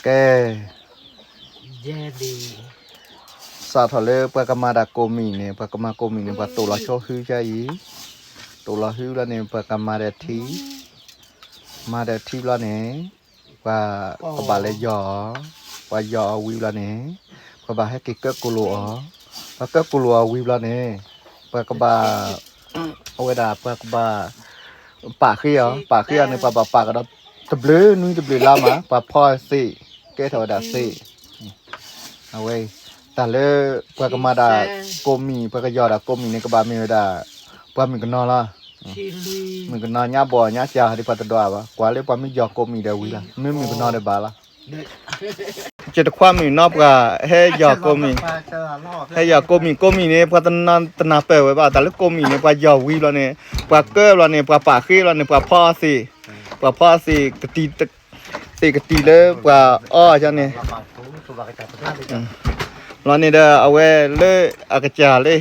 ကဲ, စးထီၣ်လၢပှၤကမၤတၢ်ကိးမံၤန့ၣ် ပှၤကမၤကိးမံၤန့ၣ် ပှၤတိာ်လီၤဆိဟုကါအံၤ, တိာ်လီၤဟုလီၤန့ၣ် ပှၤကမၤဒီးထံ, မၤဒီးထံဘျီန့ၣ် ပှၤကဘၣ်လဲၤယီၤအီၤ, ပှၤယီၤအီၤဝံၤဘျီန့ၣ် ပှၤဘၣ်ဟဲက့ၤကၢကိၣ်လိာ်အီၤ, ပှၤကၢကိၣ်လိာ်အီၤဝံၤဘျီန့ၣ် ပှၤကဘၣ် အဝဲဒၣ်ပှၤကဘၣ် ပာ်ဃ့အီၤ, ပာ်ဃ့အီၤန့ၣ် ပှၤဘၣ်ပာ်ကဒီးတဘျုးနွံတဘျုးလါမး ပှၤဖီသ့ၣ်, ကဲထီၣ်ဝဲဒၣ်သ့ၣ်, အဝဲ တၢ်လၢပှၤကမၤဒၣ်ကိးမံၤ ပှၤကယီၤဒၣ်ကိးမံၤန့ၣ် ကဘၣ်မ့ၢ်ဝဲဒၣ် ပှၤမုၣ်ကနီၤလီၤ. မုၣ်ကနီၤညါဘီၣ်ညါစၢ်ဒ်ပှၤတဒွးဘၣ်, ကွၢ်လၢပှၤမ့ၢ်ယီၤကိးမံၤဒီးဝံၤလီၤ, မ့ၢ်မုၣ်ကနီၤဒီးဘၣ်လီၤ. ကၠ့တခွါမုၣ်နီၢ်ပှၢ် ဟဲယီၤကိးမံၤ, ဟဲယီၤကိးမံၤ ကိးမံၤန့ၣ် ပှၤတနၢ်ပၢၢ်ဝဲဘၣ်, တၢ်လၢကိးမံၤန့ၣ် ပှၤယီၤဝံၤဘျီန့ၣ် ပှၤကၢဘျီန့ၣ် ပှၤပာ်ဃ့ဘျီန့ၣ် ပှၤဖီသ့ၣ်, ပှၤဖီသ့ၣ် သ့ၣ်ကတံၢ်လၢပှၤအီၣ်န့ၣ် ဘျီန့ၣ်ဒီး အဝဲလၢအကစၢ်လၢ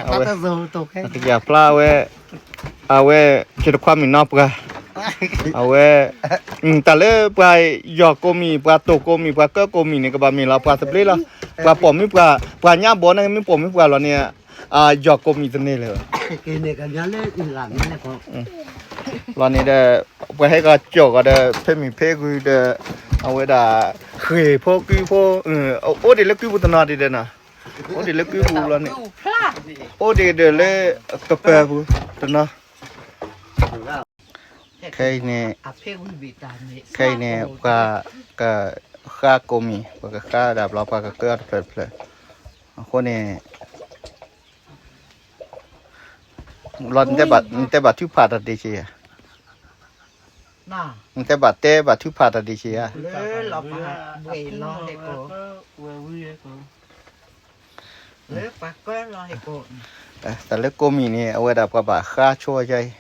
အဝဲကစၢ်ဖျါဝဲ အဝဲ ကၠ့တခွါမုၣ်နီၢ်ပှၢ် အဝဲ တၢ်လၢပှၤယီၤကိးမံၤ ပှၤတိာ်ကိးမံၤ ပှၤကၢကိးမံၤန့ၣ် ကဘၣ်မ့ၢ်လီၤ ပှၤသဘျ့လီၤ. ပှၤပိာ်မုၣ်ပှၢ် ပှၤညါဘီၣ်န့ၣ် မ့ၢ်ပိာ်မုၣ်ပှၢ်လီၤန့ၣ် ယီၤကိးမံၤတန့ၢ်လၢၤဘၣ်. လီၤန့ၣ်ဒီး ပှၤဟဲကီၤကၠီၣ်ကီးဒီး ဖဲမုၢ်ဖဲဂုၤဒီး အဝဲဒၣ် ဃ့ၢ်ဖိကုဖိ အိၣ်ဒံးလၢကုပူၤတနီၤဒံးဒီးနီၤ, အိၣ်ဒံးလၢကုပူၤလီၤန့ၣ်, အိၣ်ဒံးဒီးလၢကပၢၤပူၤတနီၤ. ခဲအံၤန့ၣ် ခဲအံၤန့ၣ် ပှၤကဃါကိးမံၤ ပှၤကဃါဒၣ်ဘျီ ပှၤကကၢအီၤတဖျၢၣ်တဖျၢၣ်, အဃိန့ၣ် ဘျီ နတဲဘၣ်ထုကဖၣ်တၢ်ဒံးက့ၤဧါ, နတဲဘၣ်တဲဘၣ်ထုကဖၣ်တၢ်ဒံးက့ၤဧါ. တၢ်လၢကိးမံၤန့ၣ် အဝဲဒၣ်ပှၤဘၣ်ဃါဆိအံၤ,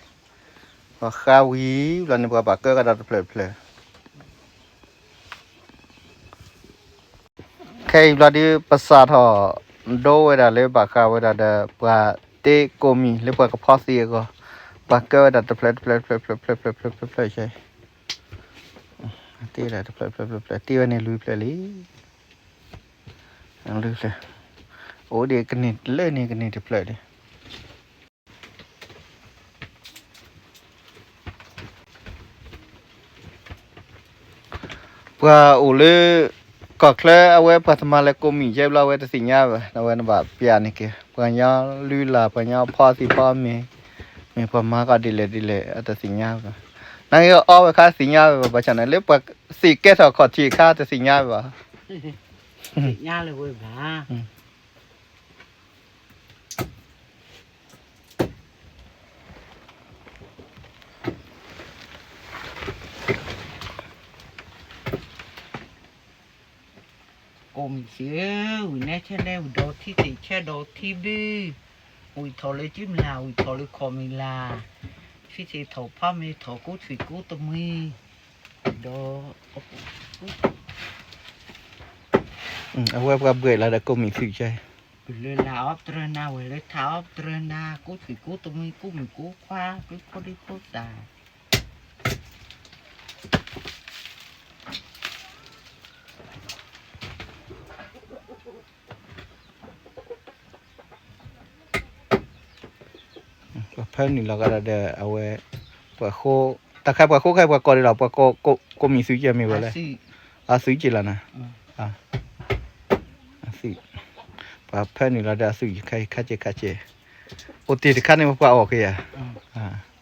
ပှၤဃါဝံၤဘျီန့ၣ် ပှၤဘၣ်ကၢကဒီးတဖျၢၣ်တဖျၢၣ်. ခဲအံၤဘျီဒုး ပစးထီၣ်ဒိဝဲဒၣ်လၢဘၣ်ဃးဝဲဒၣ်ဒီး ပှၤတ့ကိးမံၤလၢပှၤကဖီသံအဂီၢ်, ပှၤကၢဝဲဒၣ်တဖျၢၣ်တဖျၢၣ်တဖျၢၣ်တဖျၢၣ်တဖျၢၣ်တဖျၢၣ်တဖျၢၣ်, တ့ဝဲဒၣ်တဖျၢၣ်တဖျၢၣ်တဖျၢၣ်တဖျၢၣ် တ့ဝဲန့ၣ်လွံၢ်ဖျၢၣ်လံ, လွံၢ်ဖျၢၣ်, အိၣ်ဒံးကန့ၢ်လၢန့ၣ်ကန့ၢ်တဖျၢၣ်ဒံး. ပှၤအိၣ်လၢ ကီၢ်ချၢအဝဲ ပှၤတမၤလၢကိးမံၤယဲဘျီ အဝဲတသ့ၣ်ညါဘၣ်, အဝဲနဘၣ်ပျၢ်န့ၢ်က့ၤ ပှၤကညီလုၢ်လၢ် ပှၤကညီဖီသံဖီမ့ၤ, မ့ၢ်ပှၤမၤကီၢ်ဒ်လဲၣ်ဒ်လဲၣ် အတသ့ၣ်ညါဘၣ်. နာ်က့အီဝဲခါသ့ၣ်ညါဝဲဘၣ်, ဘၣ်ဆၣ်န့ၣ် လၢပှၤသ့ၣ်ကဲထီၣ်ခီၣ်ထံးအခါ တသ့ၣ်ညါဝဲဘၣ်. ကိးမံၤသ့ၣ်ဧၢ, ဝံၤနဲဆဲလဲၣ် ဝံၤဒီးထံသ့ၣ်ဆဲဒီးထံဘု, ဝံၤထီၣ်လၢကၠံမလၢ် ဝံၤထီၣ်လၢခီၣ်မံၤလၢ်, ထံသ့ၣ်ထီၣ်ဖီမ့ၤထီၣ် ကိးထွံၣ်ကိးတမှံၤ, ဒီး အဝဲပှၤဘှဲးလီၤဒီးကိးမံၤသ့ၣ်ကဲ, လၢလၢအီၣ်ပတြၢၤနၤ ဝဲလၢထါအီၣ်ပတြၢၤနၤ ကိးထွံၣ်ကိးတမှံၤ ကိးမုၣ်ကိးခွါ ဒုဖိဒုဖိသၣ် ပှၤဖၢနုာ်လီၤကဒီးဒီး အဝဲ ပှၤဃိ တၢ်ခါပှၤဃိခဲအံၤ ပှၤကိးဒံးလီၤ ပှၤကိးမံၤသုးကဲမ့ၢ်ဝဲလဲၣ်, အသုးကဲလီၤနၤ, ပှၤဖၢနုာ်လီၤဒီးအသုးကဲခါအံၤ ခါကဲခါကဲ, အိၣ်တ့ၢ်တခါန့ၣ် ပှၤအီၣ်က့ၤဧါ.